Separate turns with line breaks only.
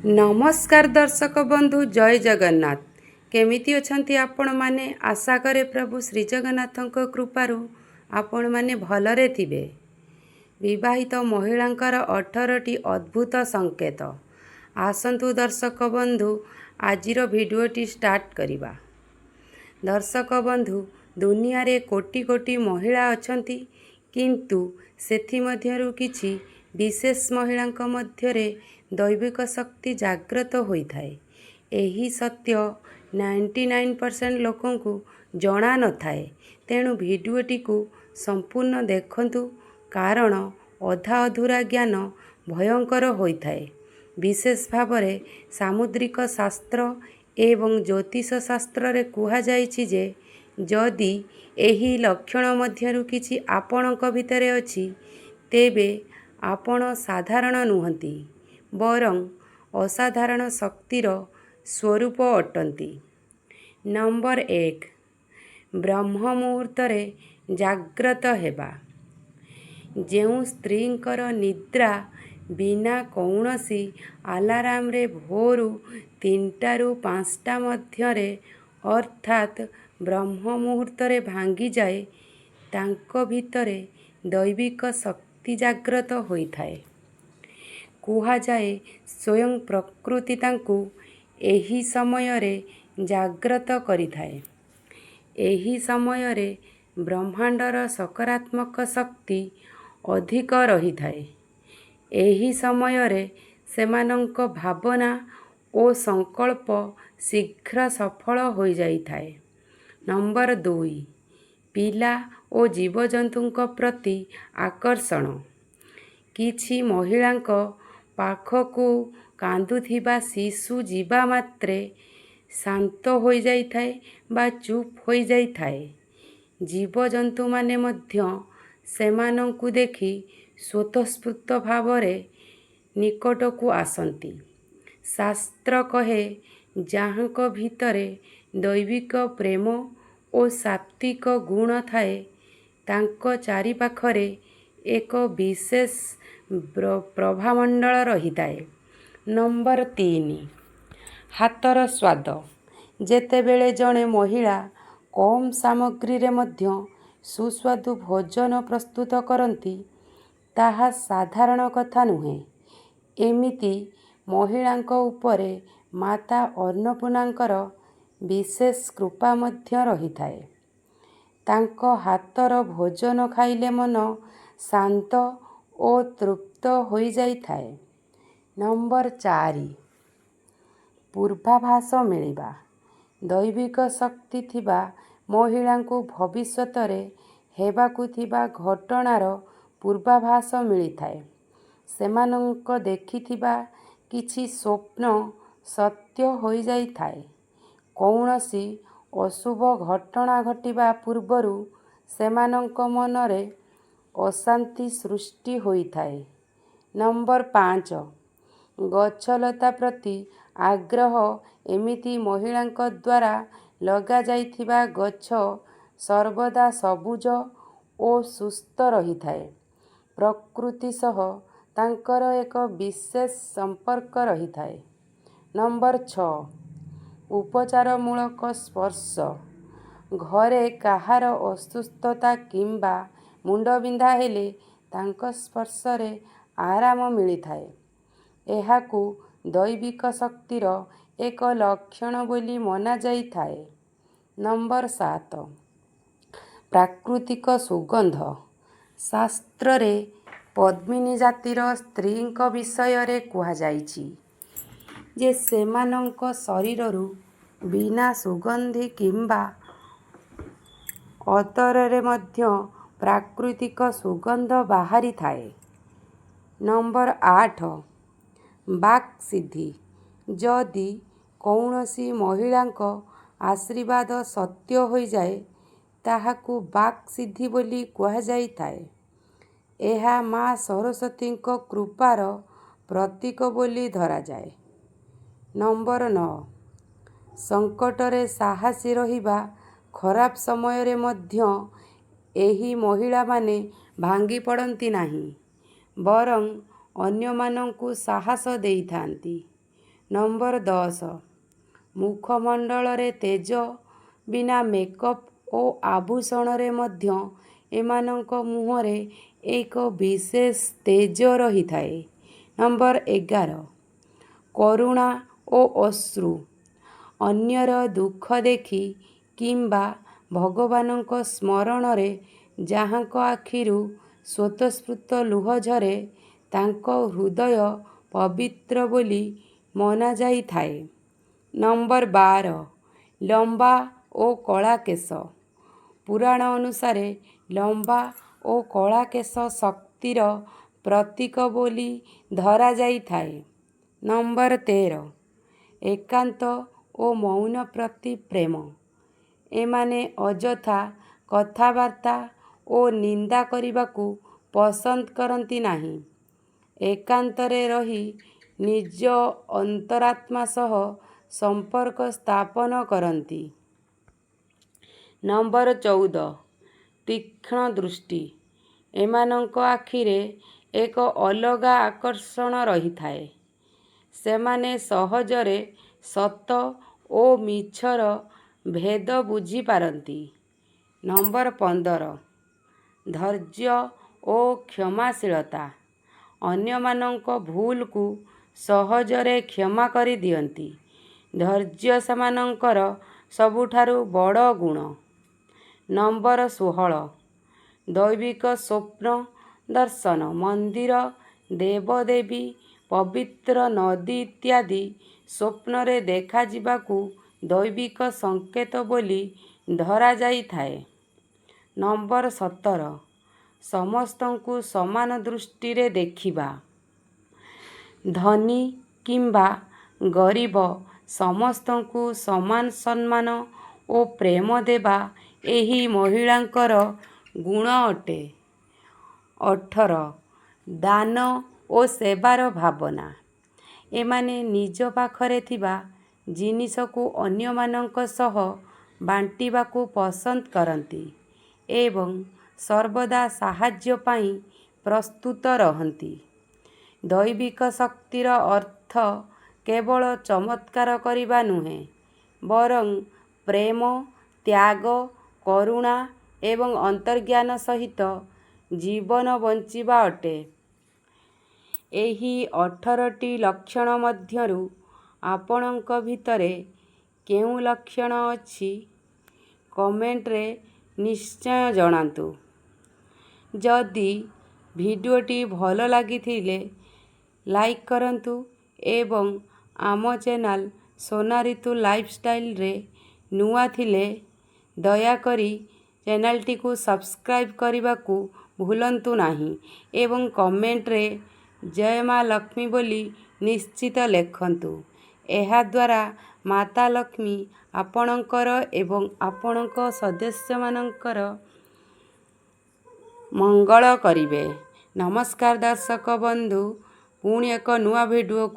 ନମସ୍କାର ଦର୍ଶକ ବନ୍ଧୁ, ଜୟ ଜଗନ୍ନାଥ। କେମିତି ଅଛନ୍ତି ଆପଣମାନେ? ଆଶା କରେ ପ୍ରଭୁ ଶ୍ରୀଜଗନ୍ନାଥଙ୍କ କୃପାରୁ ଆପଣମାନେ ଭଲରେ ଥିବେ। ବିବାହିତ ମହିଳାଙ୍କର 18ଟି ଅଦ୍ଭୁତ ସଂକେତ। ଆସନ୍ତୁ ଦର୍ଶକ ବନ୍ଧୁ, ଆଜିର ଭିଡ଼ିଓଟି ଷ୍ଟାର୍ଟ କରିବା। ଦର୍ଶକ ବନ୍ଧୁ, ଦୁନିଆରେ କୋଟି କୋଟି ମହିଳା ଅଛନ୍ତି, କିନ୍ତୁ ସେଥିମଧ୍ୟରୁ କିଛି ବିଶେଷ ମହିଳାଙ୍କ ମଧ୍ୟରେ ଦୈବିକ ଶକ୍ତି ଜାଗ୍ରତ ହୋଇଥାଏ। ଏହି ସତ୍ୟ 99% ଲୋକଙ୍କୁ ଜଣା ନଥାଏ। ତେଣୁ ଭିଡ଼ିଓଟିକୁ ସମ୍ପୂର୍ଣ୍ଣ ଦେଖନ୍ତୁ, କାରଣ ଅଧା ଅଧୁରା ଜ୍ଞାନ ଭୟଙ୍କର ହୋଇଥାଏ। ବିଶେଷ ଭାବରେ ସାମୁଦ୍ରିକ ଶାସ୍ତ୍ର ଏବଂ ଜ୍ୟୋତିଷ ଶାସ୍ତ୍ରରେ କୁହାଯାଇଛି ଯେ ଯଦି ଏହି ଲକ୍ଷଣ ମଧ୍ୟରୁ କିଛି ଆପଣଙ୍କ ଭିତରେ ଅଛି, ତେବେ ଆପଣ ସାଧାରଣ ନୁହନ୍ତି, ବରଂ ଅସାଧାରଣ ଶକ୍ତିର ସ୍ୱରୂପ ଅଟନ୍ତି। ନମ୍ବର 1, ବ୍ରହ୍ମ ମୁହୂର୍ତ୍ତରେ ଜାଗ୍ରତ ହେବା। ଯେଉଁ ସ୍ତ୍ରୀଙ୍କର ନିଦ୍ରା ବିନା କୌଣସି ଆଲାରାମରେ ଭୋରୁ 3ଟାରୁ 5ଟା ମଧ୍ୟରେ, ଅର୍ଥାତ୍ ବ୍ରହ୍ମ ମୁହୂର୍ତ୍ତରେ ଭାଙ୍ଗିଯାଏ, ତାଙ୍କ ଭିତରେ ଦୈବିକ ଶକ୍ତି ଜାଗ୍ରତ ହୋଇଥାଏ। କୁହାଯାଏ, ସ୍ୱୟଂ ପ୍ରକୃତି ତାଙ୍କୁ ଏହି ସମୟରେ ଜାଗ୍ରତ କରିଥାଏ। ଏହି ସମୟରେ ବ୍ରହ୍ମାଣ୍ଡର ସକାରାତ୍ମକ ଶକ୍ତି ଅଧିକ ରହିଥାଏ। ଏହି ସମୟରେ ସେମାନଙ୍କ ଭାବନା ଓ ସଂକଳ୍ପ ଶୀଘ୍ର ସଫଳ ହୋଇଯାଇଥାଏ। ନମ୍ବର 2, ପିଲା ଓ ଜୀବଜନ୍ତୁଙ୍କ ପ୍ରତି ଆକର୍ଷଣ। କିଛି ମହିଳାଙ୍କ ପାଖକୁ କାନ୍ଦୁଥିବା ଶିଶୁ ଯିବା ମାତ୍ରେ ଶାନ୍ତ ହୋଇଯାଇଥାଏ ବା ଚୁପ୍ ହୋଇଯାଇଥାଏ। ଜୀବଜନ୍ତୁମାନେ ମଧ୍ୟ ସେମାନଙ୍କୁ ଦେଖି ସ୍ୱତଃସ୍ଫୂର୍ତ୍ତ ଭାବରେ ନିକଟକୁ ଆସନ୍ତି। ଶାସ୍ତ୍ର କହେ, ଯାହାଙ୍କ ଭିତରେ ଦୈବିକ ପ୍ରେମ ଓ ସାତ୍ତ୍ୱିକ ଗୁଣ ଥାଏ, ତାଙ୍କ ଚାରିପାଖରେ ଏକ ବିଶେଷ ପ୍ରଭାମଣ୍ଡଳ ରହିଥାଏ। ନମ୍ବର 3, ହାତର ସ୍ୱାଦ। ଯେତେବେଳେ ଜଣେ ମହିଳା କମ୍ ସାମଗ୍ରୀରେ ମଧ୍ୟ ସୁସ୍ୱାଦୁ ଭୋଜନ ପ୍ରସ୍ତୁତ କରନ୍ତି, ତାହା ସାଧାରଣ କଥା ନୁହେଁ। ଏମିତି ମହିଳାଙ୍କ ଉପରେ ମାତା ଅନ୍ନପୂର୍ଣ୍ଣାଙ୍କର ବିଶେଷ କୃପା ମଧ୍ୟ ରହିଥାଏ। ତାଙ୍କ ହାତର ଭୋଜନ ଖାଇଲେ ମନ ଶାନ୍ତ ଓ ତୃପ୍ତ ହୋଇଯାଇଥାଏ। ନମ୍ବର 4, ପୂର୍ବାଭାସ ମିଳିବା। ଦୈବିକ ଶକ୍ତି ଥିବା ମହିଳାଙ୍କୁ ଭବିଷ୍ୟତରେ ହେବାକୁ ଥିବା ଘଟଣାର ପୂର୍ବାଭାସ ମିଳିଥାଏ। ସେମାନଙ୍କ ଦେଖିଥିବା କିଛି ସ୍ୱପ୍ନ ସତ୍ୟ ହୋଇଯାଇଥାଏ। କୌଣସି ଅଶୁଭ ଘଟଣା ଘଟିବା ପୂର୍ବରୁ ସେମାନଙ୍କ ମନରେ ଅଶାନ୍ତି ସୃଷ୍ଟି ହୋଇଥାଏ। ନମ୍ବର 5, ଗଛଲତା ପ୍ରତି ଆଗ୍ରହ। ଏମିତି ମହିଳାଙ୍କ ଦ୍ୱାରା ଲଗାଯାଇଥିବା ଗଛ ସର୍ବଦା ସବୁଜ ଓ ସୁସ୍ଥ ରହିଥାଏ। ପ୍ରକୃତି ସହ ତାଙ୍କର ଏକ ବିଶେଷ ସମ୍ପର୍କ ରହିଥାଏ। ନମ୍ବର 6, ଉପଚାରମୂଳକ ସ୍ପର୍ଶ। ଘରେ କାହାର ଅସୁସ୍ଥତା କିମ୍ବା ମୁଣ୍ଡବିନ୍ଧା ହେଲେ ତାଙ୍କ ସ୍ପର୍ଶରେ ଆରାମ ମିଳିଥାଏ। ଏହାକୁ ଦୈବିକ ଶକ୍ତିର ଏକ ଲକ୍ଷଣ ବୋଲି ମନାଯାଇଥାଏ। ନମ୍ବର 7, ପ୍ରାକୃତିକ ସୁଗନ୍ଧ। ଶାସ୍ତ୍ରରେ ପଦ୍ମିନୀ ଜାତିର ସ୍ତ୍ରୀଙ୍କ ବିଷୟରେ କୁହାଯାଇଛି ଯେ ସେମାନଙ୍କ ଶରୀରରୁ ବିନା ସୁଗନ୍ଧି କିମ୍ବା ଅତରରେ ମଧ୍ୟ ପ୍ରାକୃତିକ ସୁଗନ୍ଧ ବାହାରିଥାଏ। ନମ୍ବର 8, ବାକ୍ ସିଦ୍ଧି। ଯଦି କୌଣସି ମହିଳାଙ୍କ ଆଶୀର୍ବାଦ ସତ୍ୟ ହୋଇଯାଏ, ତାହାକୁ ବାକ୍ ସିଦ୍ଧି ବୋଲି କୁହାଯାଇଥାଏ। ଏହା ମା ସରସ୍ୱତୀଙ୍କ କୃପାର ପ୍ରତୀକ ବୋଲି ଧରାଯାଏ। ନମ୍ବର 9, ସଙ୍କଟରେ ସାହସୀ ରହିବା। ଖରାପ ସମୟରେ ମଧ୍ୟ ଏହି ମହିଳାମାନେ ଭାଙ୍ଗି ପଡ଼ନ୍ତି ନାହିଁ, ବରଂ ଅନ୍ୟମାନଙ୍କୁ ସାହସ ଦେଇଥାନ୍ତି। ନମ୍ବର 10, ମୁଖମଣ୍ଡଳରେ ତେଜ। ବିନା ମେକଅପ୍ ଓ ଆଭୂଷଣରେ ମଧ୍ୟ ଏମାନଙ୍କ ମୁହଁରେ ଏକ ବିଶେଷ ତେଜ ରହିଥାଏ। ନମ୍ବର 11, କରୁଣା ଓ ଅଶ୍ରୁ। ଅନ୍ୟର ଦୁଃଖ ଦେଖି କିମ୍ବା ଭଗବାନଙ୍କ ସ୍ମରଣରେ ଯାହାଙ୍କ ଆଖିରୁ ସ୍ୱତଃସ୍ଫୂର୍ତ୍ତ ଲୁହ ଝରେ, ତାଙ୍କ ହୃଦୟ ପବିତ୍ର ବୋଲି ମନାଯାଇଥାଏ। ନମ୍ବର 12, ଲମ୍ବା ଓ କଳା କେଶ। ପୁରାଣ ଅନୁସାରେ ଲମ୍ବା ଓ କଳା କେଶ ଶକ୍ତିର ପ୍ରତୀକ ବୋଲି ଧରାଯାଇଥାଏ। ନମ୍ବର 13, ଏକାନ୍ତ ଓ ମୌନ ପ୍ରତି ପ୍ରେମ। ଏମାନେ ଅଯଥା କଥାବାର୍ତ୍ତା ଓ ନିନ୍ଦା କରିବାକୁ ପସନ୍ଦ କରନ୍ତି ନାହିଁ। ଏକାନ୍ତରେ ରହି ନିଜ ଅନ୍ତରାତ୍ମା ସହ ସମ୍ପର୍କ ସ୍ଥାପନ କରନ୍ତି। ନମ୍ବର 14, ତୀକ୍ଷ୍ଣ ଦୃଷ୍ଟି। ଏମାନଙ୍କ ଆଖିରେ ଏକ ଅଲଗା ଆକର୍ଷଣ ରହିଥାଏ। ସେମାନେ ସହଜରେ ସତ ଓ ମିଛର ଭେଦ ବୁଝିପାରନ୍ତି। ନମ୍ବର 15, ଧୈର୍ଯ୍ୟ ଓ କ୍ଷମାଶୀଳତା। ଅନ୍ୟମାନଙ୍କ ଭୁଲକୁ ସହଜରେ କ୍ଷମା କରିଦିଅନ୍ତି। ଧୈର୍ଯ୍ୟ ସେମାନଙ୍କର ସବୁଠାରୁ ବଡ଼ ଗୁଣ। ନମ୍ବର 16, ଦୈବିକ ସ୍ୱପ୍ନ ଦର୍ଶନ। ମନ୍ଦିର, ଦେବଦେବୀ, ପବିତ୍ର ନଦୀ ଇତ୍ୟାଦି ସ୍ୱପ୍ନରେ ଦେଖାଯିବାକୁ ଦୈବିକ ସଂକେତ ବୋଲି ଧରାଯାଇଥାଏ। ନମ୍ବର 17, ସମସ୍ତଙ୍କୁ ସମାନ ଦୃଷ୍ଟିରେ ଦେଖିବା। ଧନୀ କିମ୍ବା ଗରିବ, ସମସ୍ତଙ୍କୁ ସମାନ ସମ୍ମାନ ଓ ପ୍ରେମ ଦେବା ଏହି ମହିଳାଙ୍କର ଗୁଣ ଅଟେ। 18, ଦାନ ଓ ସେବାର ଭାବନା। ଏମାନେ ନିଜ ପାଖରେ ଥିବା ଜିନିଷକୁ ଅନ୍ୟମାନଙ୍କ ସହ ବାଣ୍ଟିବାକୁ ପସନ୍ଦ କରନ୍ତି ଏବଂ ସର୍ବଦା ସାହାଯ୍ୟ ପାଇଁ ପ୍ରସ୍ତୁତ ରହନ୍ତି। ଦୈବିକ ଶକ୍ତିର ଅର୍ଥ କେବଳ ଚମତ୍କାର କରିବା ନୁହେଁ, ବରଂ ପ୍ରେମ, ତ୍ୟାଗ, କରୁଣା ଏବଂ ଅନ୍ତର୍ଜ୍ଞାନ ସହିତ ଜୀବନ ବଞ୍ଚିବା ଅଟେ। ଏହି 18ଟି ଲକ୍ଷଣ ମଧ୍ୟରୁ ଆପଣଙ୍କ ଭିତରେ କେଉଁ ଲକ୍ଷଣ ଅଛି, କମେଣ୍ଟରେ ନିଶ୍ଚୟ ଜଣାନ୍ତୁ। ଯଦି ଭିଡ଼ିଓଟି ଭଲ ଲାଗିଥିଲେ ଲାଇକ୍ କରନ୍ତୁ ଏବଂ ଆମ ଚ୍ୟାନେଲ୍ ସୋନା ରିତୁ ଲାଇଫଷ୍ଟାଇଲରେ ନୂଆ ଥିଲେ ଦୟାକରି ଚ୍ୟାନେଲଟିକୁ ସବସ୍କ୍ରାଇବ୍ କରିବାକୁ ଭୁଲନ୍ତୁ ନାହିଁ ଏବଂ କମେଣ୍ଟରେ ଜୟ ମା ଲକ୍ଷ୍ମୀ ବୋଲି ନିଶ୍ଚିତ ଲେଖନ୍ତୁ। ଏହାଦ୍ୱାରା ମାତା ଲକ୍ଷ୍ମୀ ଆପଣଙ୍କର ଏବଂ ଆପଣଙ୍କ ସଦସ୍ୟମାନଙ୍କର ମଙ୍ଗଳ କରିବେ। ନମସ୍କାର ଦର୍ଶକ ବନ୍ଧୁ, ପୁଣି ଏକ ନୂଆ ଭିଡ଼ିଓକୁ